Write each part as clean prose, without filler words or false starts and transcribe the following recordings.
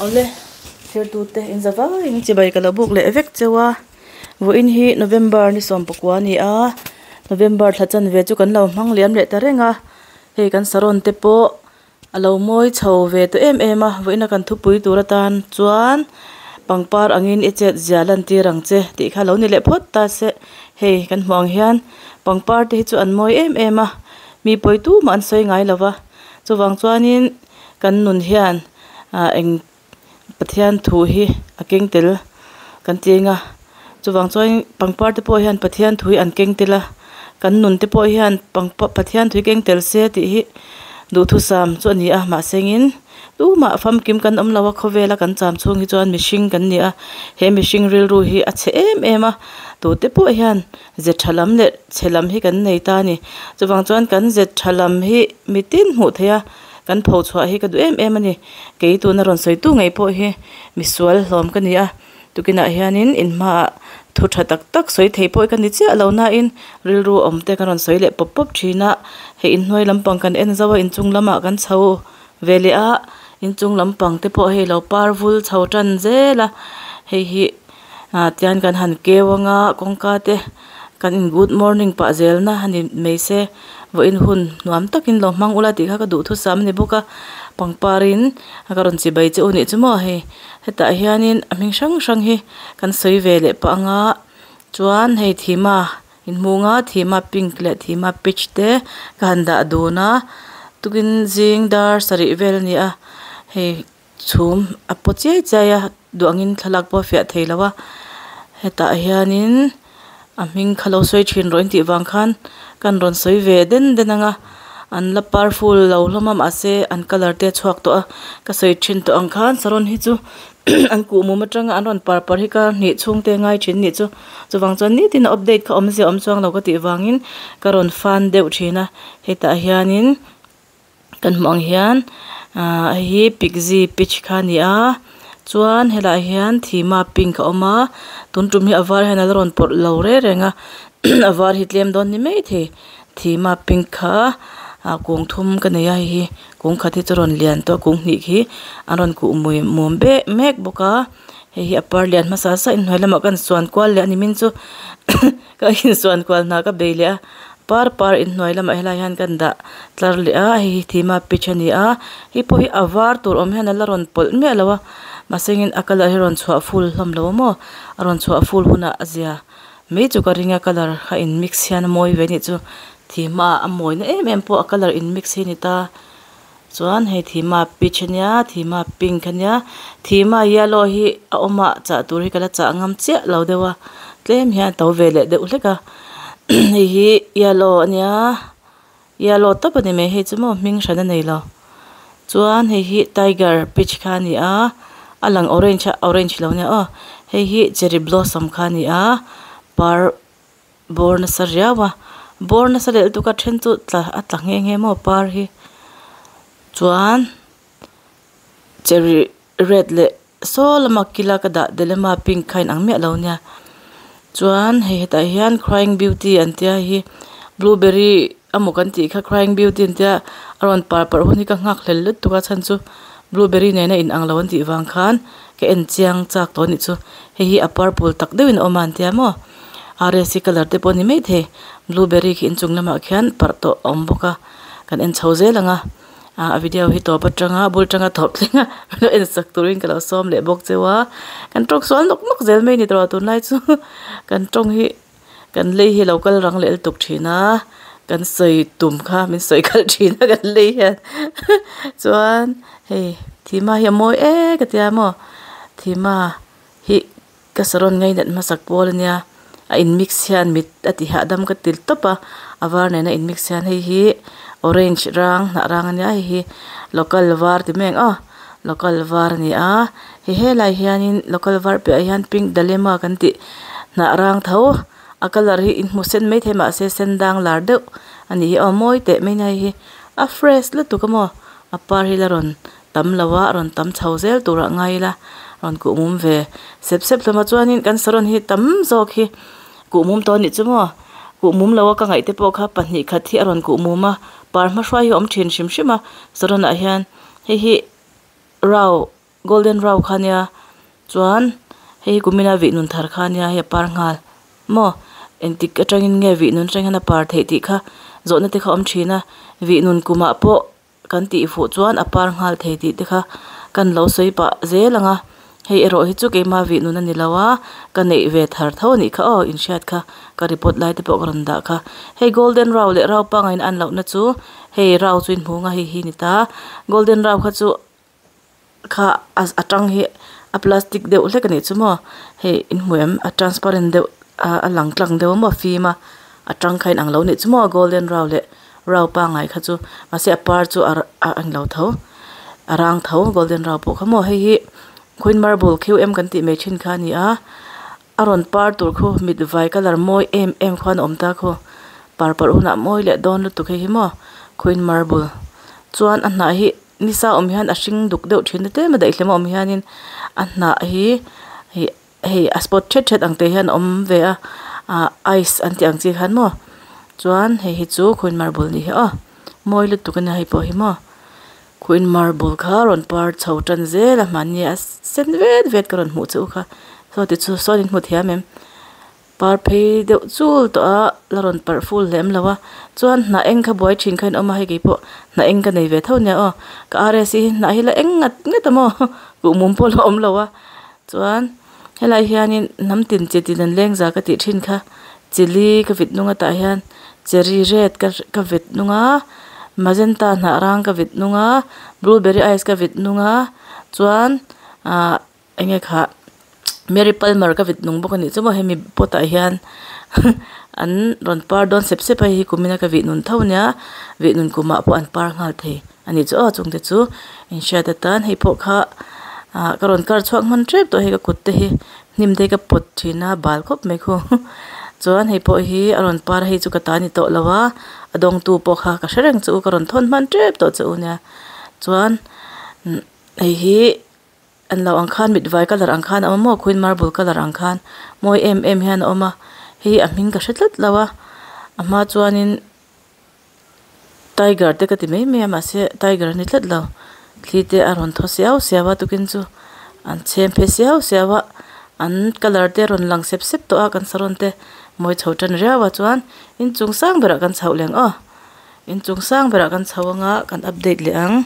Awle thirtute in za vaiin chibai ka lo buk leh vek cheu a vawiin hi November ni sawmpakua a ni a November thla chanve chu kan lo hmang liam leh ta reng a hei kan saron te pawh a lo mawi chho ve tawh em em a vawiin a kan thupui tur atan chuan pangpar angin i chet zia lan tir ang che tih kha lo ni leh phawt ta se hei kan hmuh ang hian pangpar te hi chu an mawi em em a mi pawi tumah an sawi ngai lo va chuvang chuanin kan nun hian ah eng Pathian thu hi a keng tel kan ti eng a chuvang chuan pangpar te pawh hian Pathian thu hi an keng tel a kan nun te pawh hian pangpa Pathian thu hi keng tel se tih hi duhthusam chu a ni a mahsengin tumah famkim kan awm lo a khawvela kan cham chhung hi chuan mihring kan ni a he mihring rilru hi a chhe em em a tute pawh hian ze tha lam leh chhe lam hi kan nei ta a ni chuvang chuan kan ze tha lam hi mitin hmuh theih a. Kan pho chhuah hi ka duh em em a ni. Kei tuna rawn sawi tu ngei pawh hi misual hlawm ka ni a, tukinah hianin in hmaah thu tha tak tak sawi thei pawh hi ka ni chiah lo nain rilru awm te ka rawn sawi leh pawp pawp thin a, hei inhnuai lampang kan en zauh a inchung lamah kan chho ve leh a, inchung lampang te pawh hei lo par vul chho tan zel a, hei hi ah tian kan han keu anga kawngka te kan in good morning pah zel na a ni mai se. Vawiin hun nuam takin lo hmang ula tih kha ka duh thusam a ni bawk a pangparin ka rawn chi bai che u nih chu maw hei hetah hianin a hming hrang hrang hi kan sawi ve leh pah anga chuan hei thima inhmunga thima pink leh thima peach te ka han dah dun a tukin zing dar sarih vel a ni a hei chhum a paw chiai chiai a duh angin thlalak pawh a fiah thei lo a hetah hianin a hming kha lo sawi thin rawh in tih vang khan kan rawn sawi ve den den ang a an la parful lo hlawm a mahse an colour te a chhuak tawh a ka sawi thin tawh ang khan saron hi chu an kuhmum atanga an rawn par par hi ka hnih chhung te ngai thin nih chu chuvang chuan nitin a update kha awmzia awm chuang lo ka tih vangin ka rawn fan deuh thin a hetah hianin. Kan hmuh ang hian ahh hei hi piggy peach kha a ni a chuan helaiah hian thima pink a awm a tun tum hi a var hian a la rawn pawlh lo reng reng a a var hi tlem dawn ni maithei thima pink kha ah kung thum ka nei a hei hi kung khat hi chu a rawn lian tawh a kung hnih khi an rawn kuh mui mum bek mek bawk a hei hi a par lian hmasa sa inhnuai lamah ka insuan kual leh a ni min chu ka insuan kual hna ka bei leh a. Par par inhnuai lamah helai hian kan dah tlar leh a hei hi thima peach a ni a hei pawh hi a var tur awm hian a la rawn pawlh miah lo a mahse engin a colour hi a rawn chhuah full hlawm lo a maw a rawn chhuah full hunah a zia mai chu ka ring a colour kha in mix hian a mawi ve anih chu thima a mawina em em pawh a colour in mix hi a ni ta chuan hei thima peach a nia thima pink a nia thima yellow hi a awm ah chah tur hi ka la chah ngam chiah lo deuh a tlem hian a to ve leh deuh hlek a hei hi yellow a nia yellow tawp a ni mai hei chu maw hming hran a nei lo chuan hei hi tiger peach kha a ni a a lang orange a orange lo nia aw hei hi cherry blossom kha a ni a par bawr nasa riau a bawr nasa leh lutuk a then chu tla a tla nghe nghe maw par hi chuan cherry red leh saw lama kila ka dah delema pink kha inang miah lo nia chuan hei hetah hian crying beauty an tia heihi blueberry emaw kan tih kha crying beauty an tia a rawn par parh hun hi ka nghak hlel lutuk a chhan chu blueberry nena inang lo an tih vang khan ka en chiang chak tawh a nih chu hei hi a purple tak deuhin a awm a an tia maw. Arsi colour te pawh a ni maithei blueberry khi inchung lamah khian parh tawh a awm bawk a kan en chho zel ang a ah a video hi tawp atanga bul tanga tawp thleng a lo en sak turin ka lo sawm leh bawk cheu a kan tawng sual nawk nawk zel mai a ni tawh tunlai chu kan tawng hi kan lei hi a lo kal rang leh lutuk thin a kan sawi tum kha min sawi khalh thin a kan lei hian chuan hei thima hi a mawi e ka tia maw thima hi. Ka saron ngainat hmasak pawl ania a in mix hian mit a ti hahdam ka til tawp a a var nen a in mix hian hei hi orange rang hnah rang ania hei hi local var ti mai ang aw local var a ni a hei helai hianin local var piahah hian pink dalema kan tih hnah rang tho a colour hi in hmu sen maithei mahse sen dang lar deuh a nih hi aw mawi teh mai nia hei hi a fresh lutuk a maw a par hi la rawn tam lo a rawn tam chho zel turah ngai ila rawn kuh mum ve sep sep hlawm a chuanin kan saron hi tam zawk hi kuh mum tawh a nih chu maw kuh mum lo a ka ngaih te pawh kha pahnih khat hi a rawn kuh mum a par hma hruai hi a awm thin hrim hrim a saron ah hian hei hi rau. Golden rau kha nia chuan hei hi kumina vih nun thar kha nia hei a par nghal maw engtik atangin nge vih nun atang hian a par theih tih kha zawhna te kha a awm thin a vih nun kumah pawh kan tih fuh chuan a par nghal thei tih te kha kan lo sawi pah zel ang a hei erawh hi chu keima vih nun a ni lo a ka neih ve thar tho a nih kha aw inhriat kha ka report lai te pawh ka rawn dah kha hei golden rau leh rau pangai in an lohna chu hei rau chu in hmu ang a hei hi a ni ta golden rau kha chu kha a tang hi a plastic deuh hlek a nih chu maw hei in hmu em a transparent deuh ah a lang tlang deuh a maw a fim a a tang kha a inang lo a nih chu maw golden rau leh rau pangai kha chu mahse a par chu a a englo tho a rang tho golden rau pawh kha maw hei hi queen marble q m kan tih mai thin kha a ni a a rawn par tur khu mit vai colour mawi em em khuan a awm ta khaw par parh hunah mawi leh dawn lutuk hei hi maw queen marble chuan a hnah hi nisa awm hian a hring duk deuh thin a tlem a daihlim a awm hianin a hnah hi ih hei a spot thet thet ang te hian a awm ve a ah ice an tih ang chi khan maw chuan hei hi chu queen marble a nih hi aw mawi lutuk a nia hei pawh hi maw queen marble kha rawn par chho tan zel a hmanni a sen vet vet ka rawn hmuh che u kha saw ti chu sawn in hmu thiam em. Par phei deuh chul tawh a la rawn parh ful lem lo a chuan hnah eng kha buai thin kha in awm a hei keipawh hnah eng ka nei ve tho nia aw ka r s hi hnah hi la eng ngat ngat a maw kuhmum pawh la awm lo a chuan helai hianin hnam tin chi tin an leng za ka tih thin kha chili ka vit nung a tah hian cherry red ka ka vit nung a magenta hnah rang ka vit nung a blueberry ice ka vit nung a chuan ahh. Enge khah Mary Palmer ka vit nung bawk a nih chu maw hemi pot ah hian an rawn par dawn sep sep a hei hi kumina ka vih nun tho ania vih nun kumah pawh an par nghal thei a nih chu aw chungte chu inhriat atan hei pawh kha ah ka rawn kar chhuak hman tep tawh hei ka kut te hi hnim te hi ka pawt thin a bal khawp mai khu chuan hei pawh hi a rawn par a hei chu ka ta ni tawh lo a a dawngtu pawh kha ka hre reng chu ka rawn thawn hman tep tawh che u nia chuan hei hi. An lo ang khan mit vai colour ang khan a awm a maw queen marble colour ang khan mawi em em hian a awm a hei a hming ka hre tlat lo a a hma chuanin tiger te ka ti mai mai a mahse tiger a ni tlat lo thli te a rawn thaw siau siau a tukin chu an chhem phe siau siau a an colour te a rawn lang sep sep tawh a kan saron te mawi chho tan riau a chuan inchung sang berah kan chhoh leh ang aw. Inchung sang berah kan chho anga kan update leh ang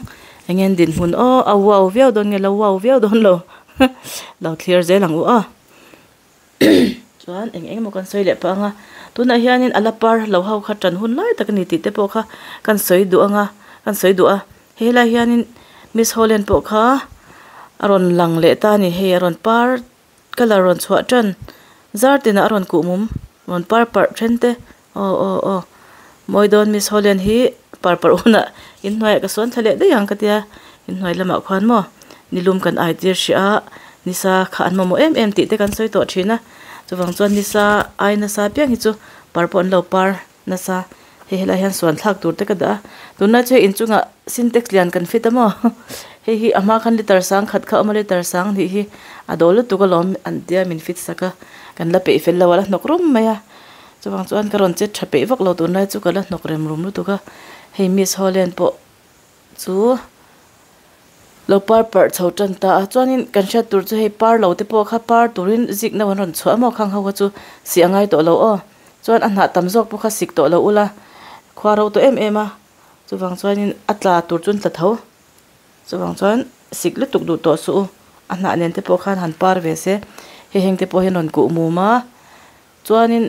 eng nge an dinhmun aw a wow viau dawn nge lo wow viau dawn lo lo thlir zel ang u aw chuan eng eng emaw kan sawi leh pah anga tunah hianin a la par lo ho kha tan hun lai tak a ni tih te pawh kha kan sawi duh anga kan sawi duh a he lai hianin miss holland pawh kha a rawn lang leh ta a ni hei a rawn par colour rawn chhuah tan zar tinah a rawn kuh mum rawn par parh then te Aw aw aw mawi dawn Miss Holland hi par parh hunah inhnuaiah ka sawn thla leh daih ang ka tia inhnuai lamah khuan maw nilum kan ai tir hrih a nisa kha an mamawh em em tih te kan sawi tawh thin a chuvang chuan nisa ai nasa piang hi chu par pawh an lo par nasa hei helai hian suan thlak tur te ka dah a tunlai chu hei inchungah sintex lian kan fit a maw hei hi a hma khan litre sang khat kha a awm a litre sang hnih hi a dawl lutuk alawm an tia min fit sak a kan la peih fel lo a la hnawk rum mai a. Chuvang chuan ka rawn chet tha peih vak lo tunlai chu ka la hnawk rem rum lutuk a, hei Miss Holland pawh chu lo par parh chho tan ta a, chuanin kan hriat tur chu hei par lo te pawh kha par turin zik no an rawn chhuah a maw khang ho kha chu sih a ngai tawh lo aw, chuan a hnah tam zawk pawh kha sik tawh lo ula khua ro tawh em em a, chuvang chuanin a tla tur chu an tla tho, chuvang chuan sik lutuk duh tawh suh u, a hnah nen te pawh khan han par ve se, hei heng te pawh hian rawn kuh mum a. Chuanin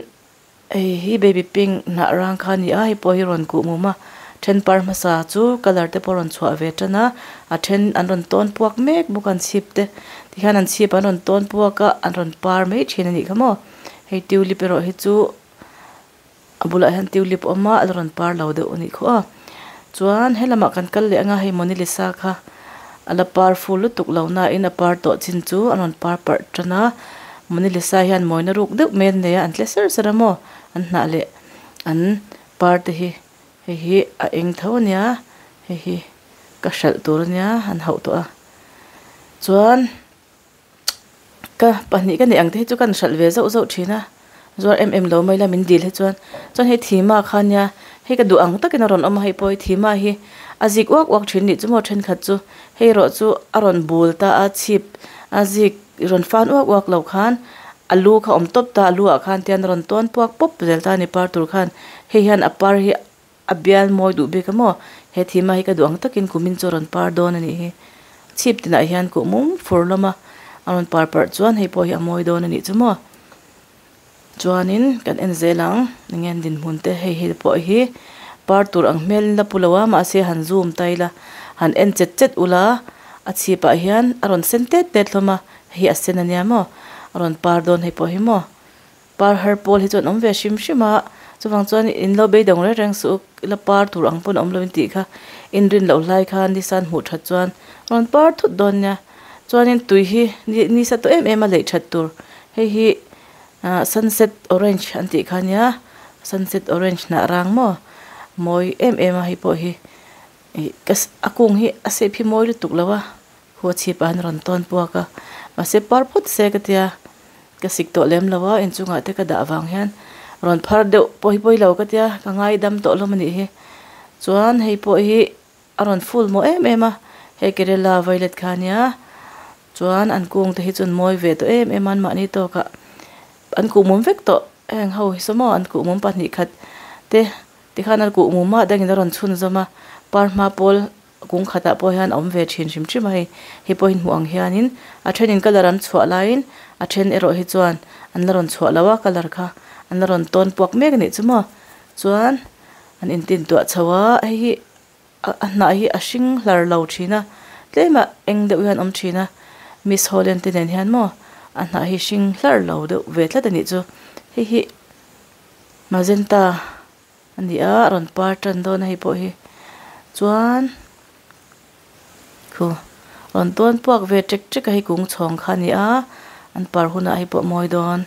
hei hi baby pink hnah rang kha a ni a hei pawh hi rawn kuh mum a then par hmasa chu colour te pawh a rawn chhuah ve tan a a then an rawn tawn puak mek bawk a an chhip te tikhian an chhip an rawn tawn puak a an rawn par mai thin a nih kha maw hei tulip erawh hi chu a bulah hian tulip a awm a a la rawn par lo deuh a nih khaw a chuan helamah kan kal leh anga hei monalisa kha a la par ful lutuk lo na in a par tawh chin chu a rawn par parh tan a monalisa hian mawina ruk deuh mai an nei a an tle ser ser a maw an hnah leh an par te hi hei hi a eng tho a nia hei hi ka hralh tur a nia an hauh tawh a chuan. Ka pahnih ka neih ang te hi chu kan hralh ve zauh zauh thin a, Zuar em em lo mai ila min dil hi chuan chuan hei thima kha ania hei ka duh ang takin a rawn awm a hei pawh hi thima hi a zik uak uak thin nih chu maw thenkhat chu hei erawh chu a rawn bul ta a chhip a zik rawn fan uak uak lo khan a lu kha a awm tawp ta a lu ah khan tian a rawn tawn puak pawp zel ta a ni par tur khan hei hian a par hi a bial mawi duh bik a maw he thima hi ka duh ang takin kumin chu a rawn par dawn a nih hi chhip tinah hian kuhmum fur hlawm a a rawn par parh chuan hei pawh hi a mawi dawn a nih chu maw. Chuanin kan en zel ang eng nge an dinhmun te hei hei pawh hi par tur ang hmel in la pu lo a mahse han zoom ta ila han en chet chet ula a chhip ah hian a rawn sen tet tet hlawm a hei hi a sen ania maw a rawn par dawn hei pawh hi maw par har pawl hi chuan awm ve hrim hrim a chuvang chuan in lo beidawng reng reng suh ila par tur ang pawn a awm lo in tih kha inrin loh hlai khan nisan hmuh that chuan a rawn par thut dawn nia chuanin tui hi nisa tawh em em a leih that tur hei hi. Ahh sunset orange an tih kha ania sunset orange hnah rang maw mawi em em a hei pawh hi ih ka a kung hi a shape hi mawi lutuk lo a khu a chhip ah hian a rawn tawn puak a mahse par phawt se ka tia ka sik tawh lem lo a inchungah te ka dah vang hian rawn phar deuh pawh hi pawi lo ka tia ka ngai dam tawh hlawm a nih hi chuan hei pawh hi a rawn full maw em em a hei kerela violet kha ania. Chuan an kung te hi chu an mawi ve tawh em em a an mahni tawkah an kuhmum vek tawh heng ho hi saw maw an kuhmum pahnih khat te tikhan an kuhmum a dangin a rawn chhunzawm a par hma pawl kung khatah pawh hian a awm ve thin hrim hrim a hei hei pawh hi hmuh ang hianin a thenin colour an chhuah laiin a then erawh hi chuan an la rawn chhuah lo a colour kha an la rawn tawn puak mek a nih chu maw chuan an intintuah chho a hei hi. A hnah hi a hring hlar lo thin a tlem ah eng deuh hian awm thin a miss holland te nen hian maw a hnah hi hring hlar lo deuh ve tlat a nih chu hei hi magenta a ni a a rawn par tan dawn a hei pawh hi chuan khu rawn tawn puak ve tek tek a hei kung chhawng kha a ni a an par hunah hei pawh a mawi dawn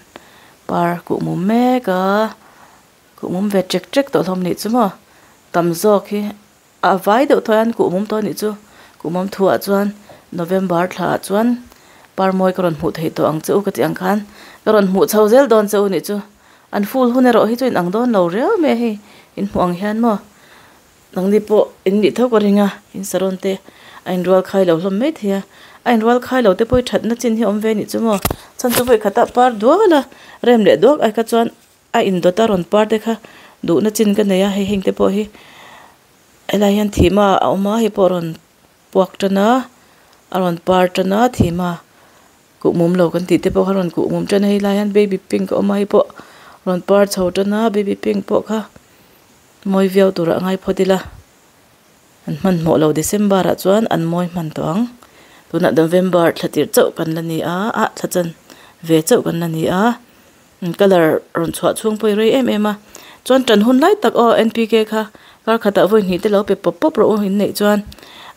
par kuhmum mek a. Kuhmum ve ṭek ṭek tawh hlawm nih chu maw tam zawk hi a vai deuh tawh a an kuhmum tawh a nih chu kuhmum thuah chuan November thla ah chuan parmawi ka rawn hmuh theih tawh ang che u ka tih ang khan ka rawn hmuh chho zel dawn che u nih chu an full hun erawh hi chu in ang dawn lo riau mai a hei in hmuh ang hian maw nangni pawh in nih tho ka ring a in saron te a inrual khai lo hlawm mai thei a a inrual khai lo te pawh hi thatna chin hi a awm ve nih chu maw chhan chu vawi khatah par dual a rem leh duak ai kha chuan. A indawt a rawn par te kha duhna chin ka nei a hei heng te pawh hi helai hian thima a awm a hei pawh a rawn puak tan a a rawn par tan a thima kuhmum lo kan tih te pawh kha a rawn kuhmum tan a hei lai hian baby pink a awm a hei pawh rawn par chho tan a baby pink pawh kha mawi viau turah a ngai phawt ila an hmanhmawh lo December ah chuan an mawi hman tawh ang tunah November thla tir chauh kan la ni a ah thla chan ve chauh kan la ni a. Colour rawn chhuah chhung pawh i rei em em a chuan tan hun lai tak aw N P K kha kar khatah vawi hnih te lo pe pawp pawp rawh u in neih chuan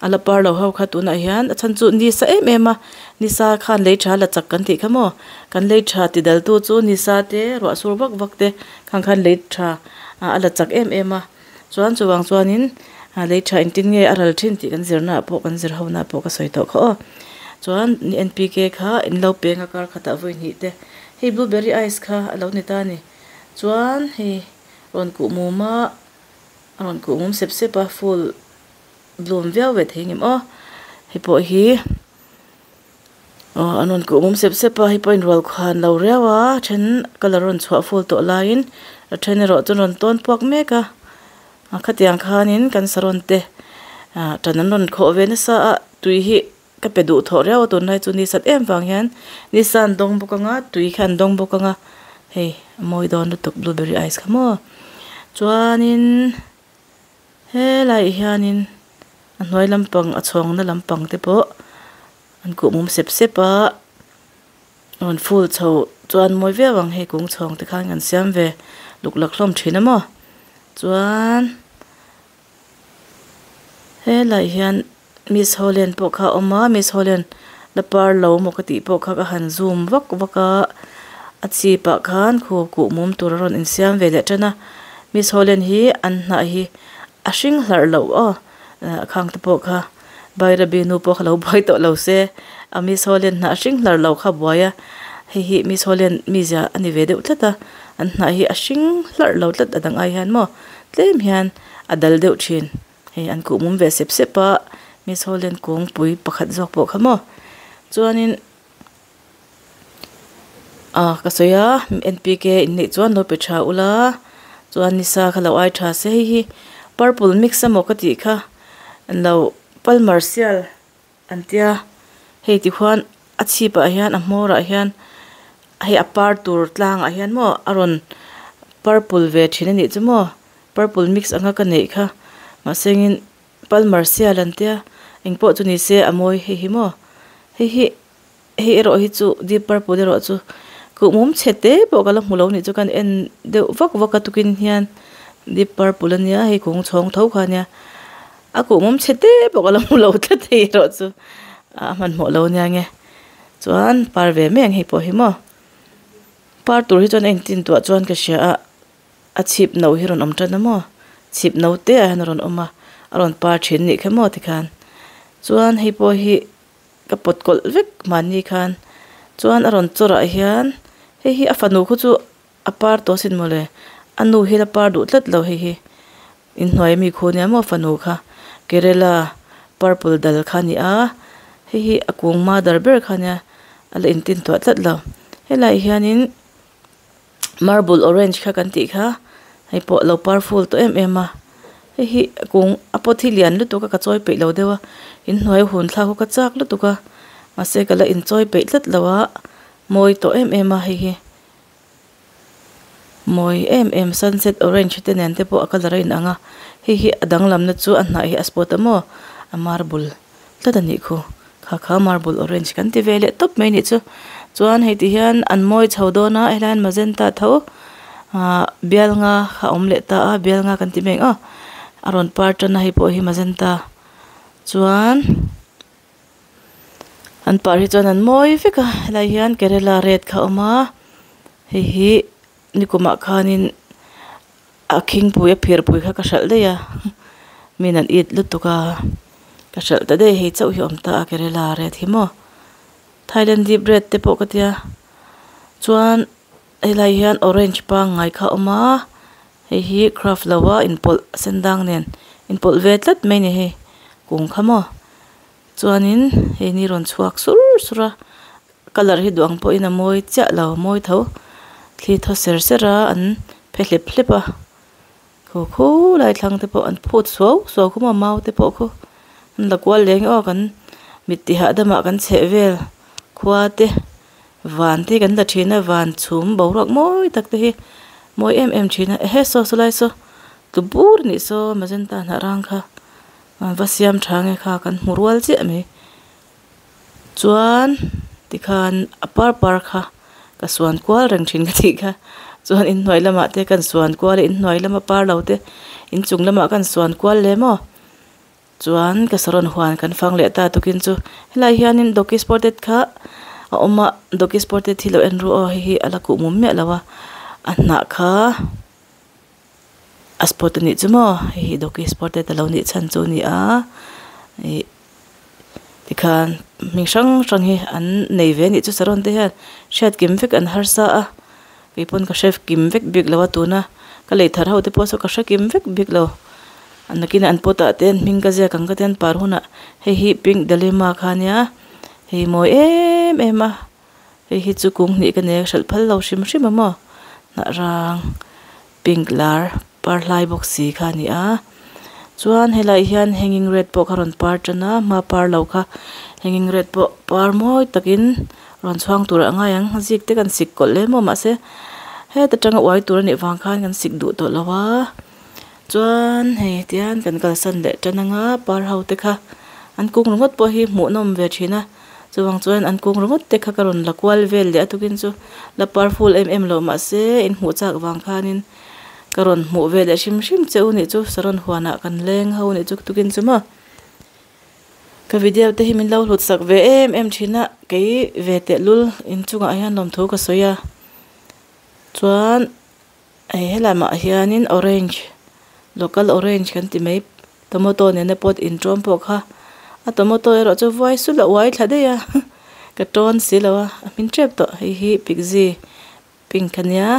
a la par lo ho kha tunah hian a chhan chu ni sa em em a ni sa khan lei tha la chak kan tih kha maw kan lei tha ti dal tu chu ni sa te ruah sur vak vak te khang khan lei tha a la chak em em a chuan chuvang chuanin lei tha engtin nge a ral thin tih kan zirna ah pawh kan zir ho na ah pawh ka sawi tawh kha aw chuan N P K kha in lo peng a kar khatah vawi hnih te. Hei blueberry ice kha a lo ni ta a ni. Chuan hei rawn kuh mum a, a rawn kuh mum sep sep a full bloom viau ve thei ngem aw. Hei pawh hi aw an rawn kuh mum sep sep a hei pawh inrual khan lo riau a a then colour a rawn chhuah full tawh laiin a then erawh chu an rawn tawn puak mek a. A khatiang khanin kan saron te ah tan an rawn khawh ve nasa a tui hi. Ka pe duh thawh riau a tunlai chu ni sat em vang hian ni sa an dawng bawk anga tui kha an dawng bawk anga hei a mawi dawn lutuk blueberry ice kha maw chuanin helaiah hianin a hnuai lampang a chhawngna lampang te pawh an kuhmum sep sep a rawn full chho chuan mawi viau ang hei kung chhawng te khan kan siam ve luk lak hlawm thin a maw chuan. Helaiah hian miss holland pawh kha a awm a miss holland la par lo maw ka tih pawh kha ka han zoom vak vak a a chhip ah khan khu kuhmum tur a rawn insiam ve leh tan a miss holland hi an hnah hi a hring hlarh loh aw ah khang te pawh kha bairabi nu pawh kha lo buai tawh lo se a miss holland hnah hring hlarh lo kha a buai a hei hi miss holland mizia a ni ve deuh tlat a. An hnah hi a hring hlarh lo tlat a dang ai hian maw tlem hian a dal deuh thin hei an kuh mum ve sep sep a miss holland kungpui pakhat zawk pawh kha maw chuanin ah ka sawi a N P K in neih chuan lo pe tha ula chuan nisa kha lo ai tha se hei hi purple mix emaw ka tih kha an lo palmer sial an tia hei tikhuan a chhipah hian a hmawrah hian hei a par tur tlangah hian maw a rawn purple ve thin a nih chu maw purple mix anga ka neih kha mahsengin palmer sial an tia engpawh chu ni se a mawi hei hi maw hei hi hei erawh hi chu deep purple erawh chu kuhmum chhe te pawh ka la hmu lo nih chu kan en deuh vak vak a tukin hian deep purple ania hei kung chhawng tho kha ania a kuhmum chhe te pawh ka la hmu lo tlat hei erawh chu a hmanhmawh lo ania nge chuan par ve mai ang hei pawh hi maw par tur hi chuan a intin tuah chuan ka hria a a chhip no hi rawn awm tan a maw chhip no te ah hian a rawn awm a a rawn par thin anih kha maw tikhan chuan hei pawh hi ka pawt kawlh vek mahni khan chuan a rawn chawrah hian hei hi a fanu khu chu a par tawh asin mawle a nu hi la par duh tlat lo hei hi inhnuai ami khu ania maw fanu kha kerala purple dal kha a ni a hei hi a kung mother ber kha ania a la intin tuah tlat lo helaiah hianin marble orange kha kan tih kha hei pawh lo par full tawh em em a hei hi a kung a pot hi lian lutuk a ka chawi peih lo deuh a inhnuai hun thlak hi ka chak lutuk a mahse ka la inchawi peih tlat lo a mawi tawh em em a hei hi mawi em em sunset orange te nen te pawh a colour a inang a hei hi a danglamna chu a hnah hi a spot a maw a marble tlat a nih khu kha kha marble orange kan ti ve leh tawp mai a nih chu chuan hei ti hian an mawi chho dawn a helai hian magenta tho ahh bial nga kha a awm leh ta a bial nga kan ti mai ang aw a rawn par tan a hei pawh hi magenta chuan an par hi chuan an mawi vek a helai hian kerala red kha a awm a hei hi nikumah khanin a khingpui a phirpui kha ka hralh daih a min an it lutuk a ka hralh ta daih hei chauh hi a awm ta a kerala red hi maw thailand deep red te pawh ka tia chuan helai hian orange pangngai kha a awm a hei hi craft lo a inpawlh a sen dang nen inpawlh ve tlat mai a ni hei kung kha maw chuanin hei ni rawn chhuak sur sur a colour hi duh ang pawhin a mawi chiah lo a mawi tho thli thaw ser ser a an phe hlep hlep a khaw khulai thlang te pawh an phut suau suau khu maw mau te pawh khu an la kual leh ang aw kan mit ti hahdamah kan chheh vel khua te van te kan la thin a van chhum boruak mawi tak te hi mawi em em thin a ehe saw sawlai saw tlu bur a nih saw magenta hnah rang kha an va siam tha nge kha kan hmu rual chiah mai chuan tikhan a par par kha ka suan kual reng thin ka tih kha chuan inhnuai lamah te kan suan kual a inhnuai lama par lo te inchung lamah kan suan kual leh maw chuan ka saron huan kan fang leh ta tukin chu helai hianin dawki spotted kha a awm a dawki spotted hi lo en ru aw hei hi a la kuh mum miah lo a a hnah kha a spot a nih chu maw hei hi dawki spotted a lo nih chhan chu a ni a ih tikhan hming hrang hrang hi an nei ve a nih chu saron te hian hriat kim vek an harsa a keipawn ka hre kim vek bik lo a tuna ka lei thar ho te pawh saw ka hre kim vek bik lo nakinah an pot ah te an hming ka ziak ang ka ti a an par hunah hei hi pink dalima kha ania hei mawi em em a hei hi chu kung hnih ka nei a ka hralh phal lo hrim hrim a maw hnah rang pink lar par hlai bawk si kha a ni a chuan helaiah hian hanging red pawh kha rawn par tan a hma par lo kha hanging red pawh par mawi takin rawn chhuang turah a ngai ang a zik te kan sik kawlh hle maw mahse heta tanga uai tur a nih vang khan kan sik duh tawh lo a chuan hei tihian kan kalsan leh tan anga par ho te kha an kung ringawt pawh hi hmuhnawm ve thin a chuvang chuan an kung ringawt te kha ka rawn la kual vel leh a tukin chu la par full em em lo mahse inhmuh chak vang khanin ka rawn hmuh ve leh hrim hrim che u nih chu saron huanah kan leng ho nih chu tukin chu maw ka video te hi min lo hlut sak ve em em thin a kei ve tehlul inchungah hian lawmthu ka sawi a chuan hei helamah hianin orange local orange kan ti mai tomato nena pot inṭawm pawh kha a tomato erawh chu vuai sul a uai thla daih a ka tawn si lo a a hmin tep tawh hei hi pigzi pink ania.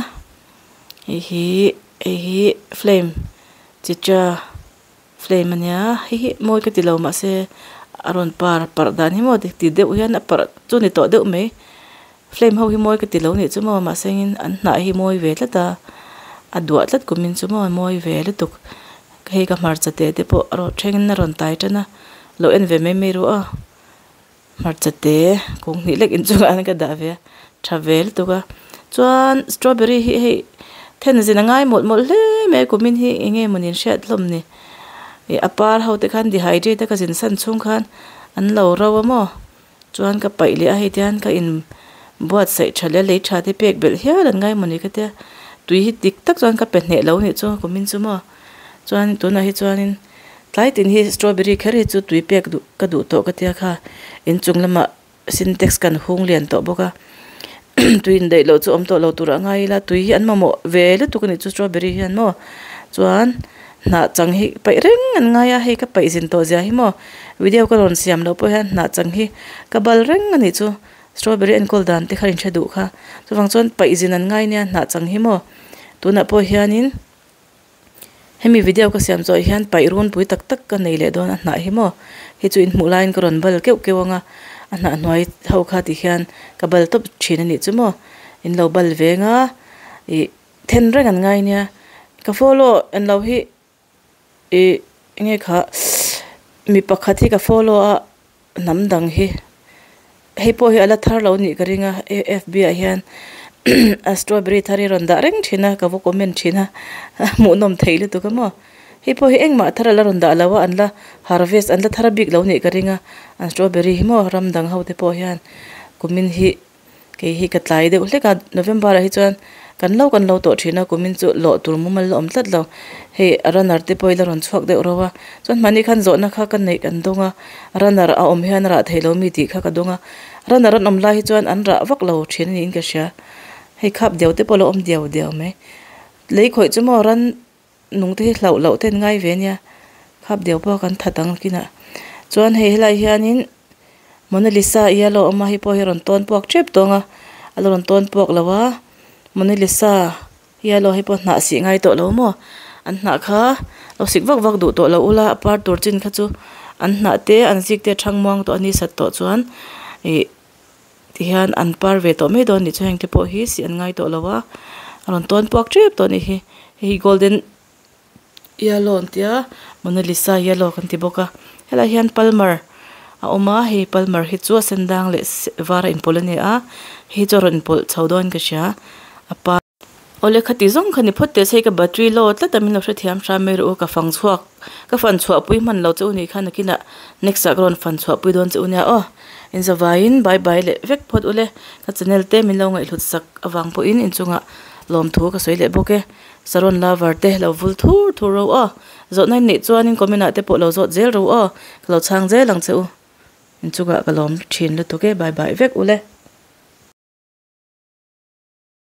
Hei hi hei hi flame chitra flame ania hei hi mawi ka tilo mahse a rawn par parh dan hi maw ti deuh hian a parh chu ni tawh deuh mai flame ho hi mawi ka tilo nih chu maw mahse in an hnah hi mawi ve tlat a a duah tlat kum in chu maw mawi ve lutuk hei ka hmarcha te te pawh a rawn then in a rawn tai tan a lo en ve mai mai ru aw hmarcha te kung hnih lek inchungah hian ka dah ve a tha ve lutuk a chuan strawberry hi hei then zin a ngai mawlh mawlh hle mai a kumin hi eng nge mawni an hriat hlawm ni ih a par ho te khan dehydrate a ka zin san chhung khan an lo ro a maw chuan ka paih leh a hei tihian ka in buatsaih tha leh a lei tha te pek belh hial an ngai mawni ka tia tui hi dik tak chuan ka pe hneh lo anih chu kumin chu maw chuan tunah hi chuanin tlai tin hi strawberry kher hi chu tui pek duh ka duh tawh ka tia kha inchung lamah sintex kan hung lian tawh bawk a tui indaih loh chu awm tawh lo tur a ngai ila tui hi an mamawh ve lutuk anih chu strawberry hian maw chuan hnah chang hi paih reng an ngai a hei ka paih zin tawh zia hi maw video ka rawn siam loh pawh hian hnah chang hi ka bal reng anih chu strawberry enkawl dan te kha inhre duh kha chuvang chuan paih zin an ngai nia hnah chang hi maw tunah pawh hianin. Hemi video ka siam zawh hian paih runpui tak tak ka nei leh dawn a hnah hi maw hei chu inhmuh laiin ka rawn bal keuh keuh ang a a hnah hnuai ho kha ti hian ka bal tawp thin a nih chu maw in lo bal veng a ih then reng an ngai nia ka follow en lo hi ih enge kha mi pakhat hi ka follow a hnam dang hi hei pawh hi a la thar lo nih ka ring a fb ah hian a strawberry thar hi a rawn dah reng thin a ka va comment thin a hmuhnawm thei lutuk a maw hei pawh hi engmah thar a la rawn dah lo a an la harvest an la thar bik lo nih ka ring a an strawberry hi maw ram dang ho te pawh hian kumin hi. Kei hi ka tlai deuh hlek a, November ah hi chuan kan lo kan lo tawh thin a, kumin chu lawh tur mumal la awm tlat lo. Hei a runner te pawh hi la rawn chhuak deuh ro a, chuan hmani khan zawhna kha ka neih kan dawng a, runner a awm hian a rah thei lo mi tih kha ka dawng a, runner an awm lai hi chuan an rah vak lo thin a niin ka hria. Hei khap diau te pawh a lo awm diau diau mai. Lei khawih chu maw ran nung te hi hlauh loh te an ngai ve ania, khap diau pawh kan that ang kinah. Chuan hei helai hianin Mona Lisa yellow awm a hei pawh hi a rawn tawn puak tep tawng a a la rawn tawn puak lo a Mona Lisa yellow hei pawh hnah sih ngai tawh lo maw an hnah kha lo sik vak vak duh tawh lo ula a par tur chin kha chu an hnah te an zik te a thang muang tawh a ni sat tawh chuan ih tihian an par ve tawh mai dawn a nih chu heng te pawh hi sih an ngai tawh lo a a rawn tawn puak tep tawh a nih hi hei hi golden. Yellow an tia Mona Lisa yellow kan ti bawk a helaiah hian palmer a awm a hei palmer hi chu a sen dang leh var a inpawlh a ni a hei chu a rawn inpawlh chho dawn ka hria a par awle khati zawng kha ni phawt teh se hei ka battery low tlat a min lo hrethiam hram mai rawh u ka fang chhuak ka fan chhuah pui hman lo che u nih kha nakinah next ah ka rawn fan chhuah pui dawn che u nia aw inzavaiin bye bye leh vek phawt ule ka channel te min lo ngaihhlut sak avang pawhin inchungah lawmthu ka sawi leh bawk e. Saron lover te lo vul thur thur ro aw. Zawhna in neih chuanin comment ah te pawh lo zawt zel ro aw. Ka lo chhang zel ang che u. Inchungah ka lawm thin lutuk e. Bye bye vek ule.